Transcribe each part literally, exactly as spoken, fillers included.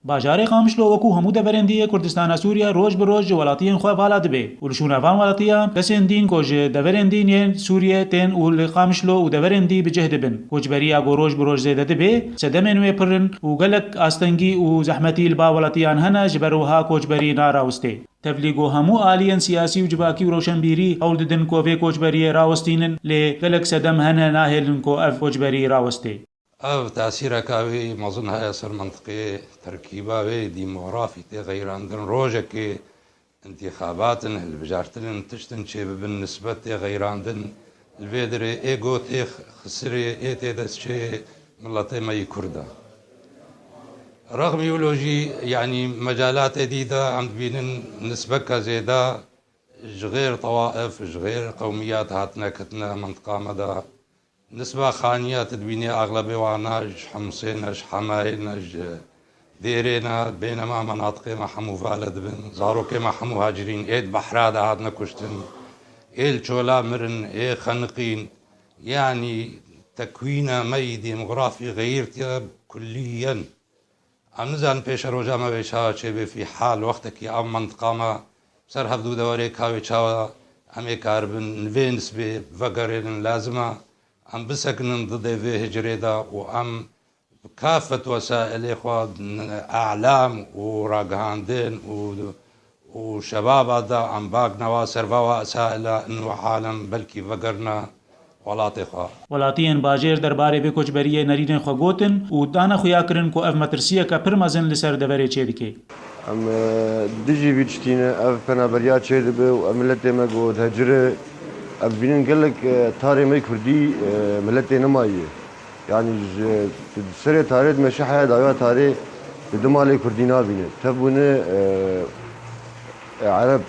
Bajarê Qamişlo wekû hemû deverên dî yê Kurdistana Sûriye roj bi roj ji welatiyên xwe vala dibe û li şûna van welatiyan kesên dîn ku ji deverên dîn yên Sûriye tên û li Qamişlo û deverên dî bi cih dibin. Koçberiya ku roj bi roj zêde dibe, sedemên wê pir in û gelek astengî û zehmetî li ba welatiyan hene, ji ber wiha koçberî narawistê. Tevlî ku hemû aliyên siyasî û civakî û rewşenbîrî hewl didin ku vê koçberiyê rawestînin, lê gelek sedem hene nahêlin ku ev koçberî rawestê. Ev tesîreka wê mezin heye ser mentiqê, terkîba wê, demografî tê xeyrandin. Rojekê întîxabat in, hilbijartin in, tiştin çêbibin, nisbet tê xeyrandin. Li vê dirê ê go tê xisirê, ê tê destçê miletê me yî Kurd e. Rexmî wilo jî, yanî mecalatê dî de em dibînin nisbeka zêde ji xêr tewaif, ji xêr qewmiyat hatine ketine mentiqa me de. Nisba xaniya tu dibînî, exlebê wana ji Himsê ne, ji Hemayê ne, ji Dêrê ne, bênema menatiqê me hemû vale dibin. Zarokê me hemû hacirîn ê di behra de hatine kuştin, ê li çola mirin, ê xeniqîn. Yanî tekwîna me yî demografî xeyirtiye kulliyen. Em nizanin pêşeroja me wê çawa çêbe, fî hal wextekî ev mentiqa me ser hevdû dewerê ka wê çawa em ê karibin li vê nisbê vegerênin. Lazim e em bisekinin didê vê hicrê de û em bi kafet wesailê xwe, e'lam û ragihandin û û şebaba de em bak newa serva wesaila in û alem belkî vegerine welatê xwe. Welatiyên bajêr derbarê vê koçberiyê nerînên xwe gotin û dane xuya kirin ku ev metirsiyeke pir mezin li ser deverê çêdike. Em, e, dijî vî tiştî ne, ev penaberiya çêdibe û ev miletê me ku dihecire, em dibînin gelek, e, tarê me kurdî, e, miletê nemayiye. Yanî ji, tu serê tarê dimeşe heya dawiya tarê tu du malê kurdî nabîne. Tev bûne, e, e, ereb.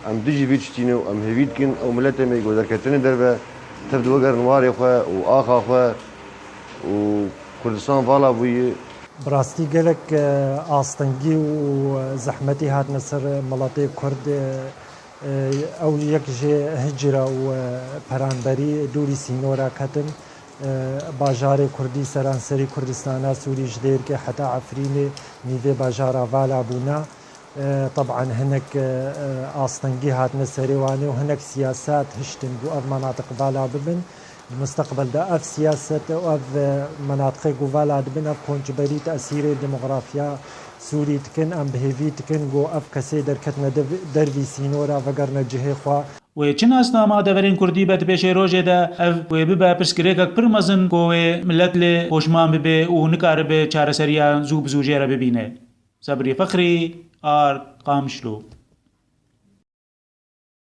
Em dijî vî tiştî ne û em hêvî dikin ew miletê me ku derketine derve tev diwegerin warê xwe û axa xwe û Kurdistan vala bûye. Bi rastî gelek, e, astengî û zehmetî hatine ser miletê Kurd, e, Ew yek jê hicra û peranberî dûrî sînora ketin. Bajarê Kurdî seranserî Kurdistana Sûrî ji Dêrkê heta Efrînê nîvê bajara vala bûna. Teban hinek astengî hatine serê wan û hinek siyaset hiştin ku ev menatiq vala bibin. Di mustaqbel de ev siyaset û ev, e, menatiqê ku vala dibin, ev koçberî tesîrê demografiya Sûrî dikin, em bi hêvî dikin ku ev kesê derketine dev-, dervî sînora vegerine cihê xwe. Wê çi nasnama deverên Kurdî be di pêşê rojê de ev wê bibe pirsgirêkek pir mezin ku wê milet lê poşman bibe û nikaribe çareseriya zû bi zû jê re bibîne. Sebrî Fexrî, Ard, Qamişlo.